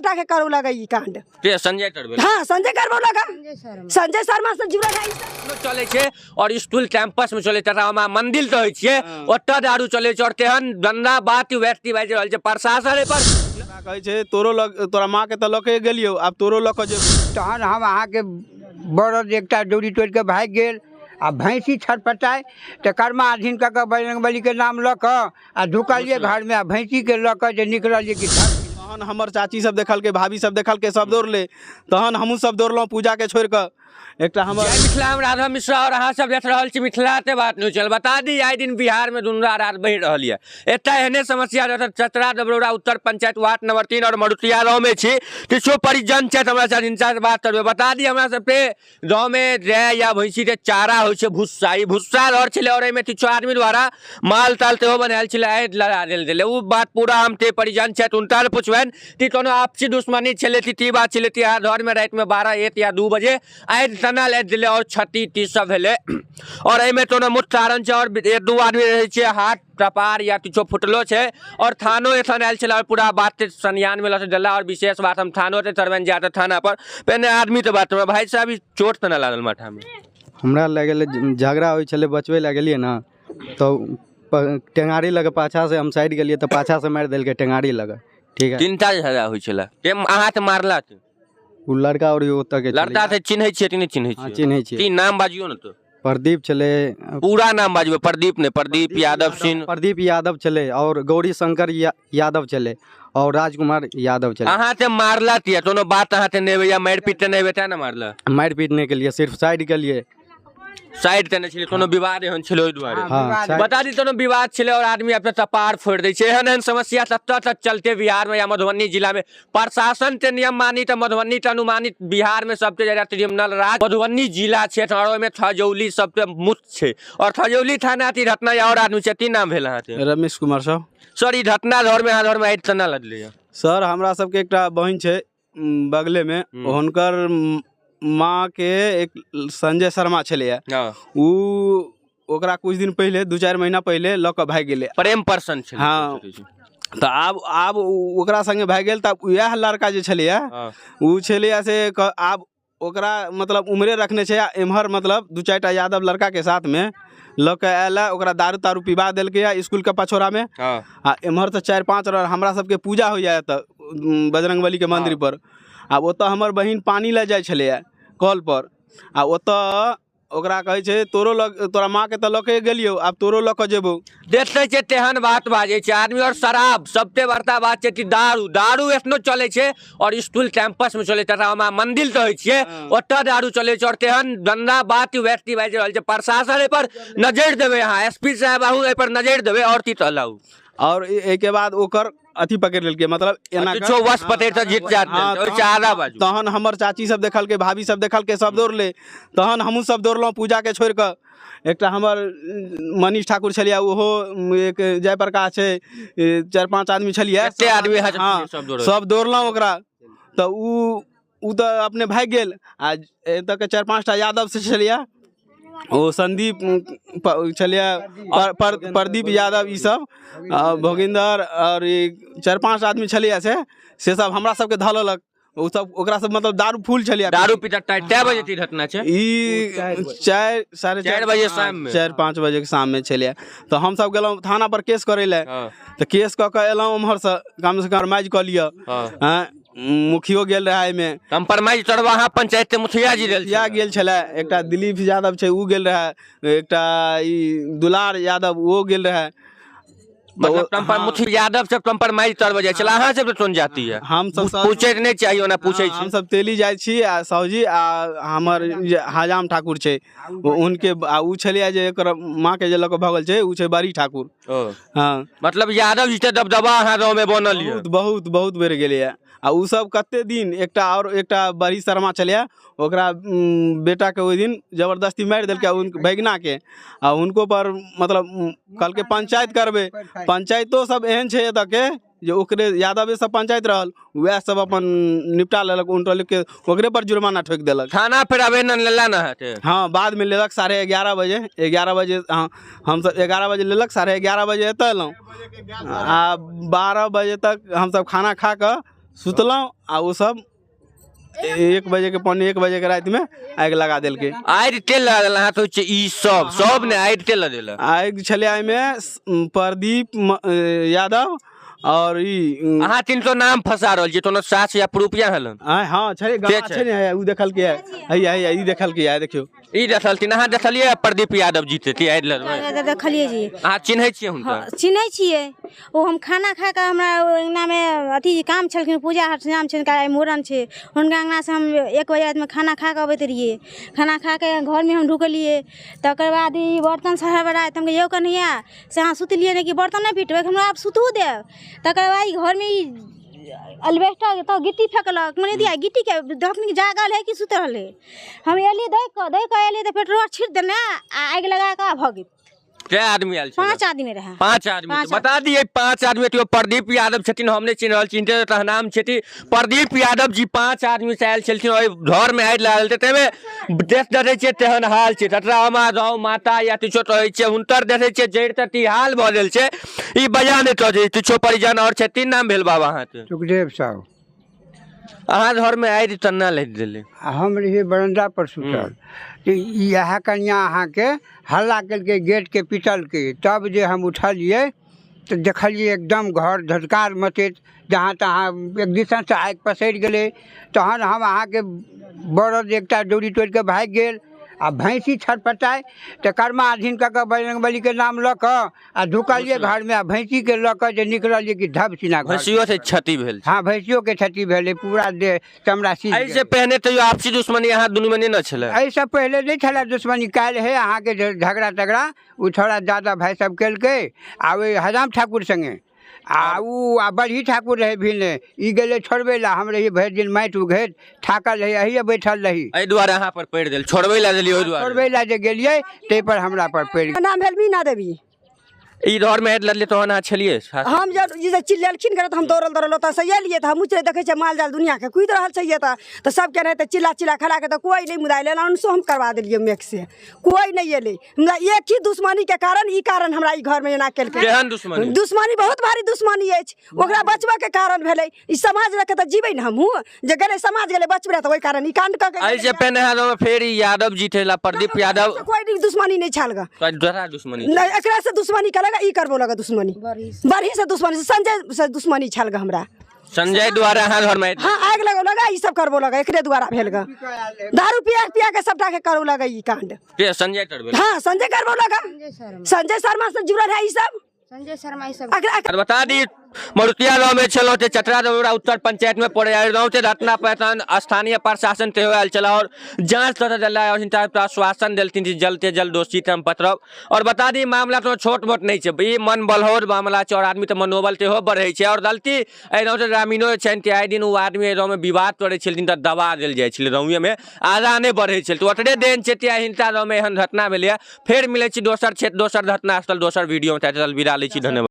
बेटा के करौलक ई कांड। के संजय करबेलक? हाँ, संजय करबौलक। संजय शर्मा से जुड़ल है। चलै छै और स्कूल कैंपस में चलै छै, हमरा मंदिर रहै छियै ओतऽ दारू चलै छै और तेहन गंदा बात व्यक्ति बाजि रहल छै। प्रशासन एहि पर कहै छै तोरो लग तोरा माँ के तऽ लऽ के गेलियौ, आब तोरो लऽ के जेबौ। तहन हम अहाँके बड़द एकटा डोरी तोड़ि कऽ भागि गेल आ भैंसी छटपटाइ तऽ कर्मा अधीन कऽ कऽ बजरंगबलीके नाम लऽ कऽ आ ढुकलियै घरमे आ भैंसीके लऽ कऽ जे निकललियै कि तहन हमर चाची सब देखलकै, भाभी सब देखलकै, सब दौड़लै, तहन हमहूँ सब दौड़लहुँ पूजाके छोड़ि कऽ। एकटा हमर जय मिथिला, हम राधा मिश्रा और अहाँ सब देख रहल छी मिथिला के बात न्यूज चैनल। बता दी आइ दिन बिहार में दुनू रात बढ़ि रहल यऽ। एकटा एहने समस्या रहत चतरा डबरौरा उत्तर पंचायत वार्ड नंबर 3 और मरुतिया गाँव में छी। किछु परिजन छथि हमरा साथ, हिनका से बात करबै। बता दी हमरा सबके गाँव में गाय या भैंसी के चारा होइ छै भुस्सा, ई भुस्सा रहल छलै और एहिमे किछु आदमी द्वारा माल ताल सेहो बनायल छलै, आगि लगा देल गेलै। ओ बात पूरा हम ते परिजन छथि हुनका से पुछबनि कि कोनो आपसी दुश्मनी छलै कि की बात छलै कि अहाँ घरमे रातिमे 12 1 या 2 बजे आगि तना लागि गेलै और क्षति ती सब भेलै और एहिमे कोनो मुख्य कारण छै और 1-2 आदमी रहै छै हाथ कपार या किछो फुटलो छै और थानो एखन आयल छलै और पूरा बात के संज्ञानमे लऽ देला। और विशेष बात हम थानो के करबनि जाके थाना पर पहिने आदमी तऽ बात करबै। भाई साहब, ई चोट तऽ नहि लागल माथामे? हमरा लागल झगड़ा होइ छलै, बचबै लए गेलियै ने तऽ टेंगारी लऽ कऽ पाछासँ हम साइड गेलियै तऽ पाछासँ मारि देलकै टेंगारी लऽ कऽ। ठीक है, तीनटा झगड़ा होइ छलै, अहाँके मारलक ओ लड़का और ओतऽ के लड़का से चिन्है छियै कि नहि चिन्है छियै? चिन्है छियै। की नाम बाजियौ ने तऽ? प्रदीप छलै। पूरा नाम बाजबै, प्रदीप नहि, प्रदीप यादव सिंह। प्रदीप यादव छलै और गौरी शंकर यादव छलै और राजकुमार यादव छलै। अहाँके मारलक यऽ कोनो बात अहाँके नहि होइया, मारि पीट तऽ नहि होइया तेँ ने मारलक? मारि पीट नहि केलियै, सिर्फ साइड केलियै। साइड केने छलै, कोनो विवाद एहन छलै ओहि दुआरे? हाँ, बता दी कोनो विवाद छलै और आदमी अपना कपार फोड़ि दै छै। एहन एहन समस्या कतऽ तक चलते बिहारमे या मधुबनी जिलामे? प्रशासन के नियम मानी तऽ मधुबनी के अनुमानित बिहारमे सबसे ज्यादा क्रिमिनल राज मधुबनी जिला छै और ओहिमे खजौली सबसे मुख्य छै और खजौली थाना अथी घटना और आदमी छै। की नाम भेल अहाँके? रमेश कुमार साहु। सर, ई घटना घरमे अहाँ घरमे आगि केना लगलै? सर, हमरा सबके एकटा बहिन छै बगलेमे, हुनकर माँके एक संजय शर्मा छलैया, ओ ओकरा कुछ दिन पहिले 2-4 महीना पहिले लऽ कऽ भागि गेलै। प्रेम पर्सन छलै। हाँ, तऽ आब ओकरा संगे भागि गेल तऽ उएह लड़का जे छलैया ओ छलैया से आब ओकरा मतलब उम्हरे रखने छै आ एम्हर मतलब 2-4 टा यादव लड़काके साथमे लऽ कऽ आयल है, ओकरा दारू तारू पिबा देलकै है इसकुलके पछोड़ामे आ एम्हर तऽ 4-5 हमरा सबके पूजा होइया एतऽ बजरंगबलीके मंदिर पर। आब ओतऽ हमर बहिन पानी लए जाइ छलैया कल पर आ ओतऽ ओकरा कहै छै तोरो लग तोरा माँके तऽ लऽ के गेलियौ, आब तोरो लऽ कऽ जेबौ। देखै छियै तेहन बात बाजै छै आदमी। और शराब सबसे बड़का बात छै कि दारू, दारू एखनो चलै छै और इसकुल कैंपसमे चलै छै। हमरा मंदिर रहै छियै ओतऽ दारू चलै छै और तेहन गंदा बात व्यक्ति बाजि रहल छै। प्रशासन एहिपर नजरि देबै, अहाँ एस पी साहब अहूँ एहिपर नजरि देबै। और की कहलहुँ? और एहिके बाद ओकर अथी पकड़ि लेलकै, मतलब एना किछो वश पकड़ि कऽ जीत जात ओहिसँ आधा बाजू। तहन हमर चाची सब देखलकै, भाभी सब देखलकै, सब दौड़लै, तहन हमहूँ सब दौड़लहुँ पूजाके छोड़ि कऽ। एकटा हमर मनीष ठाकुर छलियै, ओहो एक जयप्रकाश छै, 4-5 आदमी छलियै, एते आदमी हाँ, सब दौड़लहुँ ओकरा। तऽ ओ तऽ अपने भागि गेल आ एतऽके 4-5 टा यादव से छलियै, ओ संदीप छलियै, प्रदीप यादव, ई सब भोगिन्दर और 4-5 आदमी छलियै, से सब हमरा सबके धऽ लेलक। ओ सब ओकरा सब मतलब दारू फूल छलियै, दारू पीता। 4 बजे की घटना छै? ई 4, 4:30 बजे शाममे, 4-5 बजे के शाममे छलियै। तऽ हमसब गेलहुँ थाना पर केस करै लए, तऽ केस कऽ कऽ एलहुँ उम्हरसँ, कम से कम माइज कऽ लिअ। मुखियो गेल रहै एहिमे कम्प्रोमाइज करबा। अहाँ पंचायत के मुखिया जी गेल? मुखिया गेल छलै, एकटा दिलीप यादव छै ओ गेल रहै, एकटा ई दुलार यादव ओहो गेल रहै। मतलब मुखिया यादव सब कम्प्रोमाइज करबे जाइ छलै। अहाँ सब कोन जाति है? हम सब पूछै नहि चाहिए, ओना पूछै छी। हम सब तेली जाइ छी आ साहुजी आ हमर जे हजाम ठाकुर छै उनके, आ ओ छलैया जे एकर माँ के जे लऽ कऽ भगल छै ओ छै बड़ी ठाकुर। हाँ, मतलब यादव जी के दबदबा अहाँ गाँव में बनल यऽ? बहुत बहुत बहुत बढ़ि गेलैया। आ ओ सब कते दिन एकटा और एकटा बड़ी शर्मा छलैया, ओकरा बेटाके ओहि दिन जबरदस्ती मारि देलकै भगिनाके, आ हुनको पर मतलब कहलकै पंचायत करबै। पंचायतो सब एहन छै एतऽके जे ओकरे यादवे सब पंचायत रहल, वएह सब अपन निपटा लेलक, उनटल के ओकरे पर जुर्माना ठोकि देलक। थाना पर आवेदन लेला ना अहाँके? हाँ, बादमे लेलक 11:30 बजे, 11 बजे। हाँ, हमसब 11 बजे लेलक, 11:30 बजे एतऽ एलहुँ आ 12 बजे तक हमसब खाना खा कऽ सुतलहुँ आ ओ सब 1 बजेके 12:45 बजेके रातिमे आगि लगा देलकै। आगि के लगा देल? अहाँ सोच ई सब सब ने आगि के लगेलक? आगि छलै एहिमे प्रदीप यादव और ई अहाँ तीन नाम फंसा रहल छी, कोनो साक्ष या प्रूफ या हलन? आँय, हँ छै, गवाह छै ने, ओ देखलकै हैया हैया ई देखलकै है, देखियौ ई देखलथिन। अहाँ देखलियै प्रदीप यादव जी के आगि लगबै? देखलियै जी। अहाँ चिन्है छियै हुनका? चिन्है छियै। ओ हम खाना खा कऽ हमरा अङ्गनामे अथी काम छलखिन, पूजा हटजाम छै, हुनका आइ मूड़न छै, हुनका अङ्गनासँ हम 1 बजे रातिमे खाना खा कऽ अबैत रहियै। खाना खा कऽ घरमे हम ढुकलियै, तकर बाद ई बर्तन सब हड़बड़ाइत, हम कहलियै यौ कन्हैया से अहाँ सुतलियै नहि कि बर्तन नहि पीटबै, हमरा आब सुतहु देब। तकर बाद ई घरमे ई अल्बेस्टर तऽ गिट्टी फेकलक, मने दिया गिट्टीके जखन जागल है कि सुतल है। हम एलियै दै कऽ एलियै तऽ पेट्रोल छीट देने आ आगि लगा कऽ भऽ गेल। कै आदमी आयल छलै? 5 आदमी रहै। 5 आदमी। बता दियै 5 आदमी। केओ प्रदीप यादव छथिन, हम नहि चिन्ह रहल छी, हिनकर नाम छथिन प्रदीप यादव जी। 5 आदमी से आयल छलखिन, ओहि घरमे आगि लागल छै, ताहिमे देख देखै छियै तेहन हाल छै। ततरा हमरा गाँव माता या किछो कहै छियै हुनकर देखै छियै जड़ि तऽ हाल भऽ गेल छै। ई बजा नहि कहै किछो परिजन आओर छथिन। नाम भेल बाबा अहाँके? सुखदेव साहु। अहाँ घरमे आगि केना लागि गेलै? आ हम रहियै बरंडा पर सुतल, तऽ इएह कनिआ अहाँके हल्ला केलकै, गेटके पिटलकै, तब जे हम उठलियै तऽ देखलियै एकदम घर धधकार मचैत, जहाँ तहाँ एक दिसनसँ आगि पसरि गेलै। तहन हम अहाँके बरद एकटा डोरी तोड़िकऽ भागि गेल आ भैंसी छटपटाइ, तऽ कर्मा अधीन कऽ कऽ बजरङ्गबलीके नाम लऽ कऽ आ ढुकलियै घरमे आ भैंसीके लऽ कऽ जे निकललियै कि धब सिना घर। भैंसियो से क्षति भेल? हँ, भैंसियोके क्षति भेलै, पूरा देह चमड़ा सीज एहिसँ गेलै। पहिने तैयो आपसी दुश्मनी अहाँ दुनूमे नहि ने छलै? एहिसँ पहिले नहि छलै दुश्मनी। काल्हि हे अहाँके झगड़ा तगड़ा ओ थोड़ा ज्यादा भाइ सब केलकै आ ओहि हजाम ठाकुर सङ्गे आ ओ आ बरही ठाकुर रहै भिने, ई गेलै छोड़बै लए। हम रही भरि दिन माटि उघैत थाकल रही, अहिए बैठल रही। एहि दुआरे अहाँ पर पड़ि गेल? छोड़बै लए देलियै ओहि दुआरे? छोड़बै लए जे गेलियै ताहि पर हमरा पर पड़ि गेल। नाम भेल मीना देवी। ई घरमे आगि लगलै तहन अहाँ छलियै? हम जब ई जे चिल्लेलखिन करे तऽ हम दौड़ल दौड़ल ओतऽसँ एलियै, तऽ हमहूँ चलि देखै छियै माल जाल दुनिआँके कुदि रहल छै एतऽ, तऽ सबके एनाहिते चिल्ला चिल्ला खड़ा के, तऽ कोइ नहि मुदा एलै। अनाउंसो हम करवा देलियै मेघ से, कोइ नहि एलै। हमरा एक ही दुश्मनीके कारण ई कारण हमरा ई घरमे एना केलकै। केहन दुश्मनी? दुश्मनी बहुत भारी दुश्मनी अछि, ओकरा बचबऽके कारण भेलै। ई समाज लऽ कऽ तऽ जीबै ने हमहूँ, जे गेलै समाज गेलै बचबै तऽ ओहि कारण ई काण्ड कऽ के। एहिसँ पहिने अहाँ फेर ई यादव जी थे प्रदीप यादव? कोइ दुश्मनी नहि छल ग। दोसरा दुश्मनी? नहि, एकरा से दुश्मनी केलक, ई करबो लगा दुश्मनी, बरही से दुश्मनी, संजय से दुश्मनी छल ग हमरा। संजय द्वारा अहाँ घरमे? हाँ, आगि लगौ लगा, ई सब करबो लगा, एकरे द्वारा भेल ग। दारू पिया पिया के सबटा के करू लगा ई कांड। के संजय करबे? हाँ, संजय करबो लगा, संजय शर्मा से जुड़ल है ई सब। संजय शर्मा ई सब। और बता दी मरुतिया गाँव में छलहुँ ते चतरा दौरा उत्तर पंचायत में पड़े आयल गाँव से घटना पहचान स्थानीय प्रशासन सेहो आयल छल और जांच कर देला और हिनका आश्वासन देलथिन कि जल्द से जल्द दोषी के हम पकड़ब। और बता दी मामला तो छोट मोट नहीं छै, ई मन बलहौर मामला छै और आदमी तऽ मनोबल सेहो बढ़ै छै। और गलती एहि गाँव से ग्रामीणो छनि कि आइ दिन ओ आदमी एहि गाँवमे विवाद करै छलखिन तऽ दबा देल जाइ छलै, गाँवेमे आगाँ नहि बढ़ै छलै, तऽ ओतरे देन छै कि आइ हिनका गाँवमे एहन घटना भेलैए। फेर मिलै छी दोसर क्षेत्र, दोसर घटना स्थल, दोसर वीडियोमे, ताहि विदा लै छी, धन्यवाद।